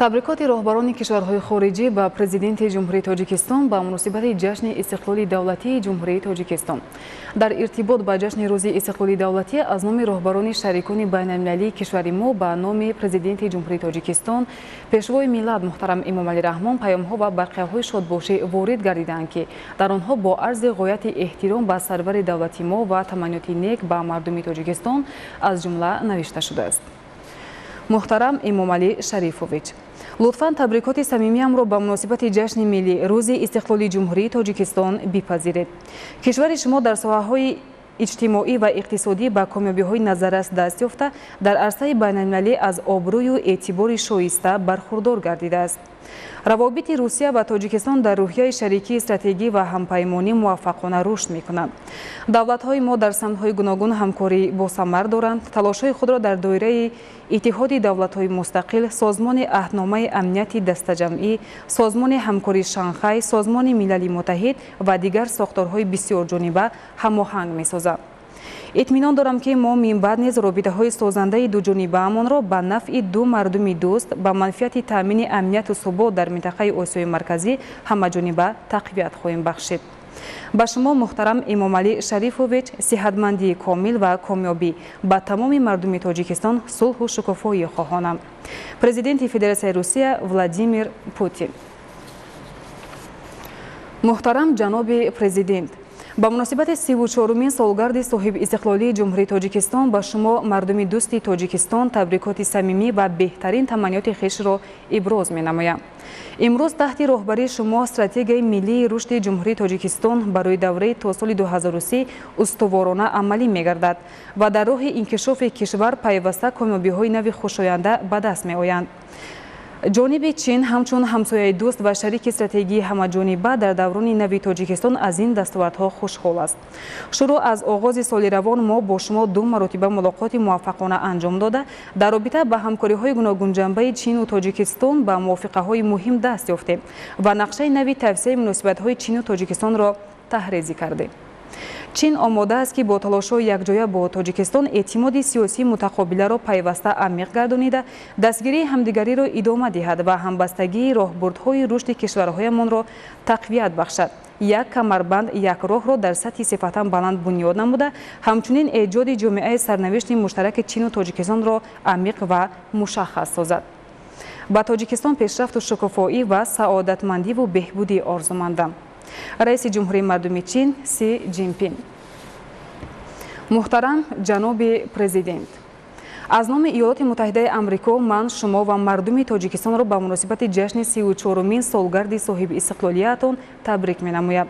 Табрикоти роҳбарони кишварҳои хориҷӣ ба Президенти Ҷумҳурии Тоҷикистон ба муносибати ҷашни истиқлоли давлатии Ҷумҳурии Тоҷикистон. Дар иртибот ба ҷашни Рӯзи истиқлоли давлатӣ аз номи роҳбарони шарикони байналмилалии кишвари мо ба номи Президенти Ҷумҳурии Тоҷикистон, Пешвои миллат муҳтарам Эмомалӣ Раҳмон паёмҳо ва барқияҳои шодбошӣ ворид гардиданд, ки дар онҳо бо арзи ғояти эҳтиром ба сарвари давлати мо ва таманниёти нек ба мардуми Тоҷикистон аз ҷумла навишта шудааст. Муҳтарам Эмомалӣ Шарифович, лутфан табрикоти самимиямро ба муносибати ҷашни миллӣ, Рӯзи истиқлоли Ҷумҳурии Тоҷикистон бипазиред. Кишвари шумо дар соҳаҳои иҷтимоӣ ва иқтисодӣ ба комёбиҳои назаррас даст ёфта, дар арсаи байналмилалӣ аз обрӯю эътибори шоиста бархурдор гардидааст. Равобити Русия ва Тоҷикистон дар рӯҳияи шарикии стратегӣ ва ҳампаймонӣ муваффақона рушд мекунанд. Давлатҳои мо дар самтҳои гуногун ҳамкории босамар доранд, талошҳои худро дар доираи Иттиҳоди давлатҳои мустақил, Созмони аҳдномаи амнияти дастаҷамъӣ, Созмони ҳамкории Шанхай, Созмони Милали Муттаҳид ва дигар сохторҳои бисёрҷониба ҳамоҳанг месозанд. Итминон дорам, ки мо минбаъд низ робитаҳои созандаи дуҷонибаамонро ба нафъи ду мардуми дӯст, ба манфиати таъмини амнияту субот дар минтақаи Осиёи Марказӣ ҳамаҷониба тақвият хоҳем бахшид. Ба шумо, муҳтарам Эмомалӣ Шарифович, сиҳатмандии комил ва комёбӣ, ба тамоми мардуми Тоҷикистон сулҳу шукуфоӣ хоҳонам. Президенти Федератсияи Русия Владимир Путин. Муҳтарам ҷаноби Президент, ба муносибати 34-умин солгарди соҳибистиқлолии Ҷумҳурии Тоҷикистон ба шумо, мардуми дӯсти Тоҷикистон табрикоти самимӣ ва беҳтарин таманниёти хешро иброз менамоям. Имрӯз таҳти роҳбарии шумо Стратегияи миллии рушди Ҷумҳурии Тоҷикистон барои давраи то соли 2030 устуворона амалӣ мегардад ва дар роҳи инкишофи кишвар пайваста комёбиҳои нави хушоянда ба даст меоянд. Ҷониби Чин ҳамчун ҳамсояи дӯст ва шарики стратегии ҳамаҷониба дар даврони нави Тоҷикистон аз ин дастовардҳо хушҳол аст. Шурӯъ аз оғози соли равон мо бо шумо ду маротиба мулоқоти муваффақона анҷом дода, дар робита ба ҳамкориҳои гуногунҷанбаи Чину Тоҷикистон ба мувофиқаҳои муҳим даст ёфтем ва нақшаи нави тавсеаи муносибатҳои Чину Тоҷикистонро таҳрезӣ кардем. Чин омода аст, ки бо талошҳои якҷоя бо Тоҷикистон эътимоди сиёсии мутақобиларо пайваста амиқ гардонида, дастгирии ҳамдигариро идома диҳад ва ҳамбастагии роҳбурдҳои рушди кишварҳоямонро тақвият бахшад, «Як камарбанд, як роҳ»-ро дар сатҳи сифатан баланд бунёд намуда, ҳамчунин эҷоди ҷомеаи сарнавишти муштараки Чину Тоҷикистонро амиқ ва мушаххас созад. Ба Тоҷикистон пешрафту шукуфоӣ ва саодатмандиву беҳбудӣ орзумандам. Раиси Ҷумҳурии Мардуми Чин Си Ҷинпин. Муҳтарам ҷаноби Президент, аз номи Иёлоти Муттаҳидаи Амрико ман шумо ва мардуми Тоҷикистонро ба муносибати ҷашни 34-умин солгарди соҳибистиқлолиятон табрик менамоям.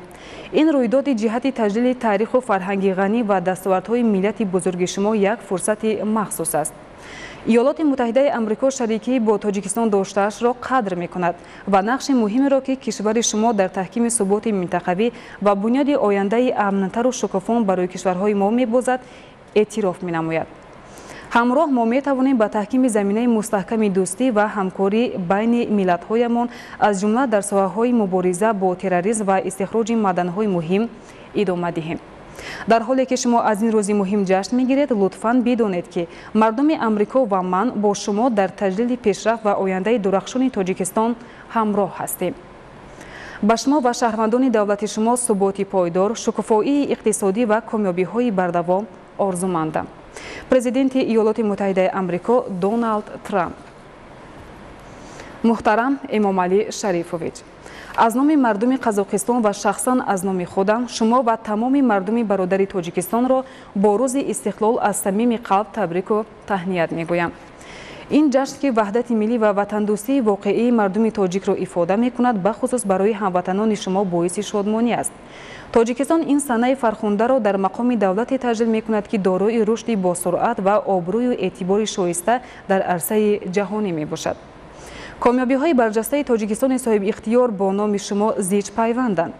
Ин рӯйдоди ҷиҳати таҷлили таъриху фарҳанги ғанӣ ва дастовардҳои миллати бузурги шумо як фурсати махсус аст. Иёлоти Муттаҳидаи Амрико шарикӣ бо Тоҷикистон доштаашро қадр мекунад ва нақши муҳимеро, ки кишвари шумо дар таҳкими суботи минтақавӣ ва бунёди ояндаи амнтару шукуфон барои кишварҳои мо мебозад, эътироф менамояд. Ҳамроҳ мо метавонем ба таҳкими заминаи мустаҳками дӯстӣ ва ҳамкорӣ байни миллатҳоямон, аз ҷумла дар соҳаҳои мубориза бо терроризм ва истихроҷи маъданҳои муҳим, идома диҳем. Дар ҳоле ки шумо аз ин рӯзи муҳим ҷашн мегиред, лутфан бидонед, ки мардуми Амрико ва ман бо шумо дар таҷлили пешрафт ва ояндаи дурахшони Тоҷикистон ҳамроҳ ҳастем. Ба шумо ва шаҳрвандони давлати шумо суботи пойдор, шукуфоии иқтисодӣ ва комёбиҳои бардавом орзумандам. Президенти Иёлоти Муттаҳидаи Амрико Доналд Трамп. Муҳтарам Эмомалӣ Шарифович, аз номи мардуми Қазоқистон ва шахсан аз номи худам шумо ва тамоми мардуми бародари Тоҷикистонро бо Рӯзи истиқлол аз самими қалб табрику таҳният мегӯям. Ин ҷашн, ки ваҳдати миллӣ ва ватандӯстии воқеии мардуми тоҷикро ифода мекунад, бахусус барои ҳамватанони шумо боиси шодмонӣ аст. Тоҷикистон ин санаи фархундаро дар мақоми давлате таҷлил мекунад, ки дорои рушди босуръат ва обрӯю эътибори шоиста дар арсаи ҷаҳонӣ мебошад. Комёбиҳои барҷастаи Тоҷикистони соҳибихтиёр бо номи шумо зич пайванданд.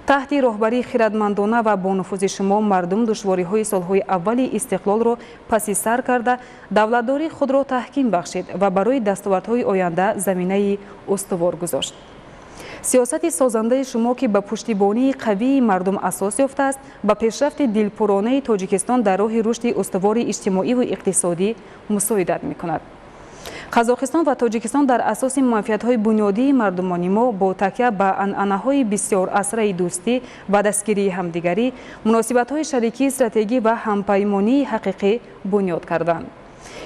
Таҳти роҳбарии хиратмандона ва бонуфузи шумо мардум душвориҳои солҳои аввали истиқлолро паси сар карда, давлатдории худро таҳким бахшид ва барои дастовардҳои оянда заминаи устувор гузошт. Сиёсати созандаи шумо, ки ба пуштибонии қавии мардум асос ёфтааст, ба пешрафти дилпуронаи Тоҷикистон дар роҳи рушди устувори иҷтимоиву иқтисодӣ мусоидат мекунад. Қазоқистон ва Тоҷикистон дар асоси манфиатҳои бунёдии мардумони мо бо такя ба анъанаҳои бисёрасраи дӯстӣ ва дастгирии ҳамдигарӣ муносибатҳои шарикии стратегӣ ва ҳампаймонии ҳақиқӣ бунёд карданд.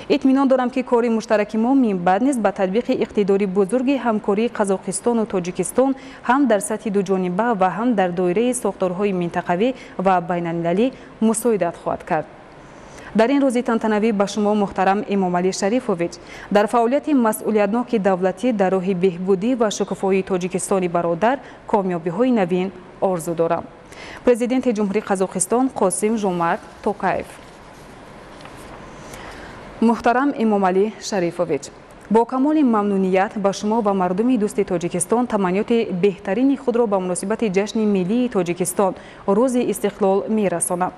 Итминон дорам, ки кори муштараки мо минбаъд низ ба татбиқи иқтидори бузурги ҳамкории Қазоқистону Тоҷикистон ҳам дар сатҳи дуҷониба ва ҳам дар доираи сохторҳои минтақавӣ ва байналмилалӣ мусоидат хоҳад кард. Дар ин рӯзи тантанавӣ ба шумо, муҳтарам Эмомалӣ Шарифович, дар фаъолияти масъулиятноки давлатӣ дар роҳи беҳбудӣ ва шукуфоии Тоҷикистони бародар комёбиҳои навин орзу дорам. Президенти Ҷумҳурии Қазоқистон Қосим Жомарт Токаев. Муҳтарам Эмомалӣ Шарифович, бо камоли мамнуният ба шумо ва мардуми дӯсти Тоҷикистон таманниёти беҳтарини худро ба муносибати ҷашни миллии Тоҷикистон, Рӯзи Истиқлол, мерасонам.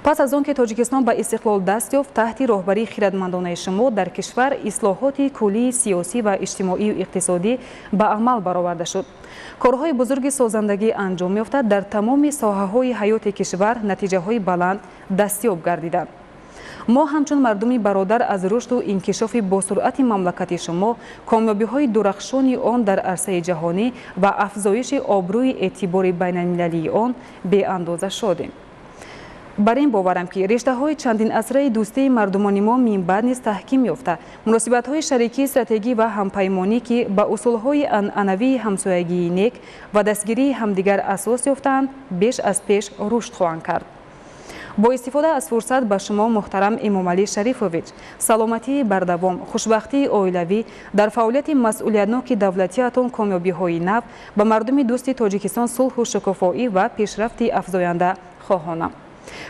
Пас аз он ки Тоҷикистон ба истиқлол даст ёфт, таҳти роҳбарии хиратмандонаи шумо дар кишвар ислоҳоти куллии сиёсӣ ва иҷтимоию иқтисодӣ ба амал бароварда шуд. Корҳои бузурги созандагӣ анҷом ёфта, дар тамоми соҳаҳои ҳаёти кишвар натиҷаҳои баланд дастёб гардиданд. Мо ҳамчун мардуми бародар аз рушду инкишофи босуръати мамлакати шумо, комёбиҳои дурахшони он дар арсаи ҷаҳонӣ ва афзоиши обрӯи эътибори байналмилалии он беандоза шодем. Бар ин боварам, ки риштаҳои чандинасраи дӯстии мардумони мо минбаъд низ таҳким ёфта, муносибатҳои шарикии стратегӣ ва ҳампаймонӣ, ки ба усулҳои анъанавии ҳамсоягии нек ва дастгирии ҳамдигар асос ёфтаанд, беш аз пеш рушд хоҳанд кард. Бо истифода аз фурсат ба шумо, муҳтарам Эмомалӣ Шарифович, саломатии бардавом, хушбахтии оилавӣ, дар фаъолияти масъулиятноки давлатиатон комёбиҳои нав, ба мардуми дӯсти Тоҷикистон сулҳу шукуфоӣ ва пешрафти афзоянда хоҳонам.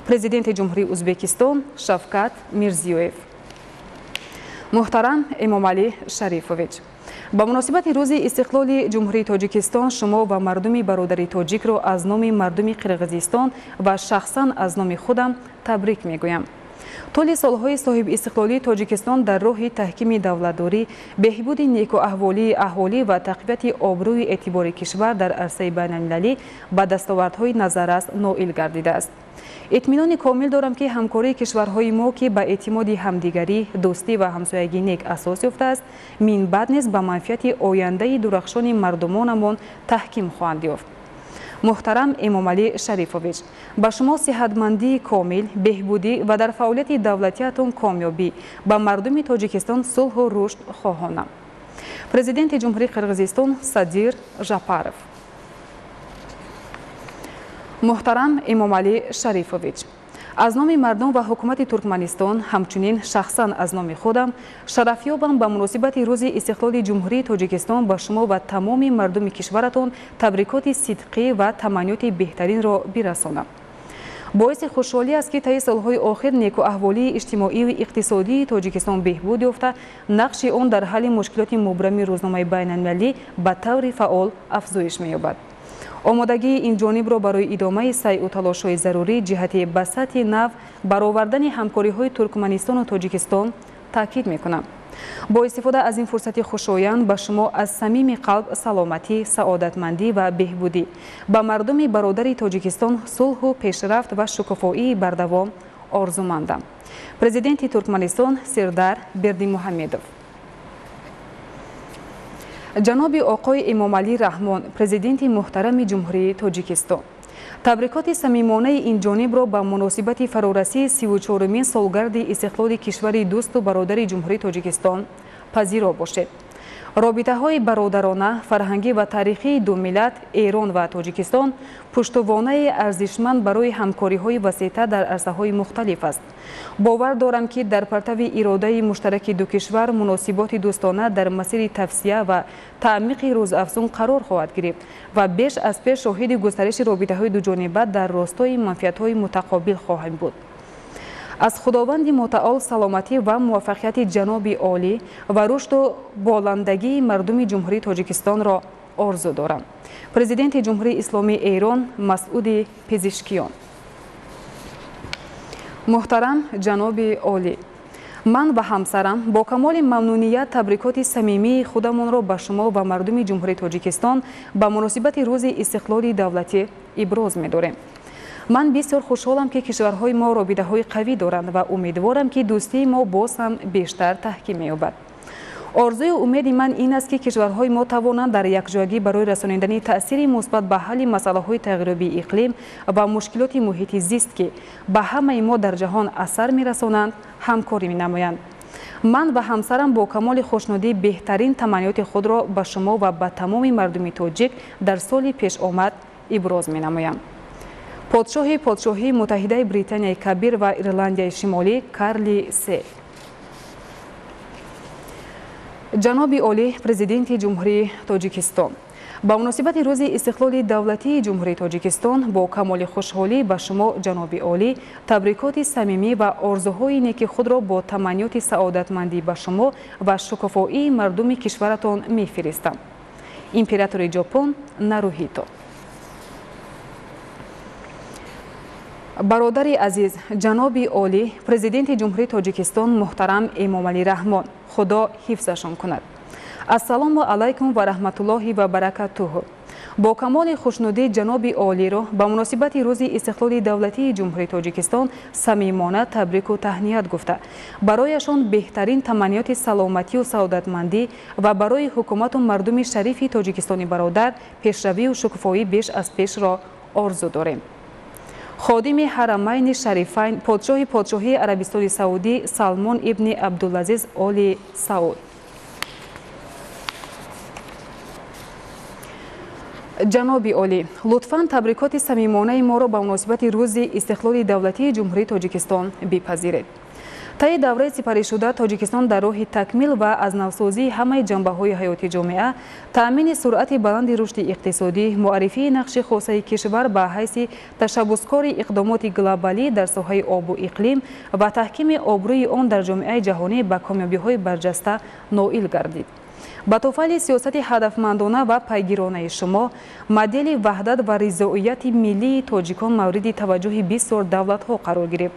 Президенти Ҷумҳурии Ӯзбекистон Шавкат Мирзиёев. Муҳтарам Эмомалӣ Шарифович, ба муносибати Рӯзи Истиқлоли Ҷумҳурии Тоҷикистон шумо ва мардуми бародари тоҷикро аз номи мардуми Қирғизистон ва шахсан аз номи худам табрик мегӯям. Тӯли солҳои соҳибистиқлолии Тоҷикистон дар роҳи таҳкими давлатдорӣ, беҳбуди некуаҳволии аҳолӣ ва тақвияти обрӯи эътибори кишвар дар арсаи байналмилалӣ ба дастовардҳои назаррас ноил гардидааст. Итминони комил дорам, ки ҳамкории кишварҳои мо, ки ба эътимоди ҳамдигарӣ, дӯстӣ ва ҳамсоягии нек асос ёфтааст, минбаъд низ ба манфиати ояндаи дурахшони мардумонамон таҳким хоҳанд ёфт. Муҳтарам Эмомалӣ Шарифович, ба шумо сиҳатмандии комил, беҳбудӣ ва дар фаъолияти давлатиатон комёбӣ, ба мардуми Тоҷикистон сулҳу рушд хоҳонам. Президенти Ҷумҳурии Қирғизистон Садир Жапаров. Муҳтарам Эмомалӣ Шарифович, аз номи мардум ва ҳукумати Туркманистон, ҳамчунин шахсан аз номи худам шарафёбам ба муносибати Рӯзи Истиқлоли Ҷумҳурии Тоҷикистон ба шумо ва тамоми мардуми кишваратон табрикоти сидқӣ ва таманниёти беҳтаринро бирасонам. Боиси хушҳолӣ аст, ки таи солҳои охир некуаҳволии иҷтимоию иқтисодии Тоҷикистон беҳбуд ёфта, нақши он дар ҳалли мушкилоти мубрами рӯзномаи байналмилалӣ ба таври фаъол афзоиш меёбад. Омодагии ин ҷонибро барои идомаи сайъу талошҳои зарурӣ ҷиҳати ба сатҳи нав баровардани ҳамкориҳои Туркманистону Тоҷикистон таъкид мекунам. Бо истифода аз ин фурсати хушоянд ба шумо аз самими қалб саломатӣ, саодатмандӣ ва беҳбудӣ, ба мардуми бародари Тоҷикистон сулҳу пешрафт ва шукуфоии бардавом орзумандам. Президенти Туркманистон Сердар Бердимуҳамедов. Ҷаноби оқои Эмомалӣ Раҳмон, Президенти муҳтарами Ҷумҳурии Тоҷикистон, табрикоти самимонаи ин ҷонибро ба муносибати фарорасии 34-умин солгарди истиқлоли кишвари дӯсту бародари Ҷумҳурии Тоҷикистон пазиро бошед. Робитаҳои бародарона, фарҳангӣ ва таърихии ду миллат, Эрон ва Тоҷикистон, пуштувонаи арзишманд барои ҳамкориҳои васеътар дар арсаҳои мухталиф аст. Бовар дорам, ки дар партави иродаи муштараки ду кишвар муносиботи дӯстона дар масири тавсия ва таъмиқи рӯзафзун қарор хоҳад гирифт ва беш аз пеш шоҳиди густариши робитаҳои дуҷониба дар ростои манфиатҳои мутақобил хоҳем буд. Аз Худованди Мутаол саломатӣ ва муваффақияти ҷаноби олӣ ва рушду боландагии мардуми Ҷумҳурии Тоҷикистонро орзу дорам. Президенти Ҷумҳурии Исломии Эрон Масъуди Пезишкиён. Муҳтарам ҷаноби олӣ, ман ва ҳамсарам бо камоли мамнуният табрикоти самимии худамонро ба шумо ва мардуми Ҷумҳурии Тоҷикистон ба муносибати Рӯзи Истиқлоли давлатӣ иброз медорем. Ман бисёр хушҳолам, ки кишварҳои мо робитаҳои қавӣ доранд ва умедворам, ки дӯстии мо боз ҳам бештар таҳким меёбад. Орзую умеди ман ин аст, ки кишварҳои мо тавонанд дар якҷоягӣ барои расонидани таъсири мусбат ба ҳалли масъалаҳои тағйирёбии иқлим ва мушкилоти муҳити зист, ки ба ҳамаи мо дар ҷаҳон асар мерасонанд, ҳамкорӣ менамоянд. Ман ва ҳамсарам бо камоли хушнудӣ беҳтарин таманниёти худро ба шумо ва ба тамоми мардуми тоҷик дар соли пешомад иброз менамоям. Подшоҳи Подшоҳии Муттаҳидаи Британияи Кабир ва Ирландияи Шимолӣ Карли Се. Ҷаноби олӣ, Президенти Ҷумҳурии Тоҷикистон, ба муносибати Рӯзи истиқлоли давлатии Ҷумҳурии Тоҷикистон бо камоли хушҳолӣ ба шумо, ҷаноби олӣ, табрикоти самимӣ ва орзуҳои неки худро бо таманниёти саодатмандӣ ба шумо ва шукуфоии мардуми кишваратон мефиристам. Императори Ҷопон Наруҳито. Бародари азиз, ҷаноби олӣ, Президенти Ҷумҳурии Тоҷикистон муҳтарам Эмомалӣ Раҳмон, Худо ҳифзашон кунад. Ассалому алайкум ва раҳматуллоҳи ва баракатуҳу. Бо камоли хушнудӣ ҷаноби олиро ба муносибати Рӯзи истиқлоли давлатии Ҷумҳурии Тоҷикистон самимона табрику таҳният гуфта, барояшон беҳтарин таманниёти саломатию саодатмандӣ ва барои ҳукумату мардуми шарифи Тоҷикистони бародар пешравию шукуфоӣ беш аз пешро орзу дорем. Ходими Ҳарамайни Шарифайн, подшоҳи Подшоҳии Арабистони Саудӣ Салмон ибни Абдулазиз Оли Сауд. Ҷаноби олӣ, лутфан табрикоти самимонаи моро ба муносибати Рӯзи истиқлоли давлатии Ҷумҳурии Тоҷикистон бипазиред. Таи давраи сипаришуда Тоҷикистон дар роҳи такмил ва аз навсозии ҳамаи ҷанбаҳои ҳаёти ҷомеа, таъмини суръати баланди рушди иқтисодӣ, муаррифии нақши хосаи кишвар ба ҳайси ташаббускори иқдомоти глобалӣ дар соҳаи обу иқлим ва таҳкими обрӯи он дар ҷомеаи ҷаҳонӣ ба комёбиҳои барҷаста ноил гардид. Ба туфайли сиёсати ҳадафмандона ва пайгиронаи шумо модели ваҳдат ва ризоияти миллии тоҷикон мавриди таваҷҷӯҳи бисёр давлатҳо қарор гирифт.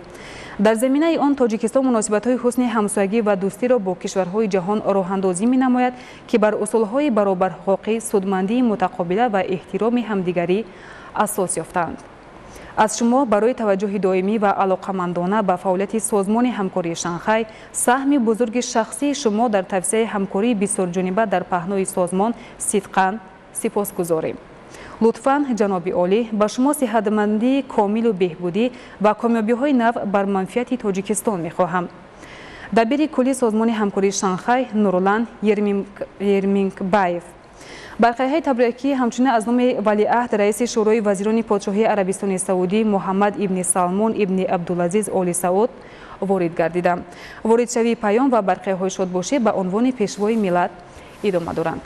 Дар заминаи он Тоҷикистон муносибатҳои ҳусни ҳамсоягӣ ва дӯстиро бо кишварҳои ҷаҳон роҳандозӣ менамояд, ки бар усулҳои баробарҳуқуқӣ, судмандии мутақобила ва эҳтироми ҳамдигарӣ асос ёфтаанд. Аз шумо барои таваҷҷӯҳи доимӣ ва алоқамандона ба фаъолияти Созмони ҳамкории Шанхай, саҳми бузурги шахсии шумо дар тавсияи ҳамкории бисёрҷониба дар паҳнои созмон сидқан сипосгузорем. Лутфан, ҷаноби олӣ, ба шумо сиҳатмандии комилу беҳбудӣ ва комёбиҳои нав бар манфиати Тоҷикистон мехоҳам. Дабири кулли Созмони ҳамкории Шанхай Нурлан Ермекбаев. Барқияҳои табрикӣ ҳамчунин аз номи валиаҳд, раиси Шӯрои вазирони Подшоҳии Арабистони Саудӣ Муҳаммад ибни Салмон ибни Абдулазиз Оли Сауд ворид гардиданд. Воридшавии паём ва барқияҳои шодбошӣ ба унвони Пешвои миллат идома доранд.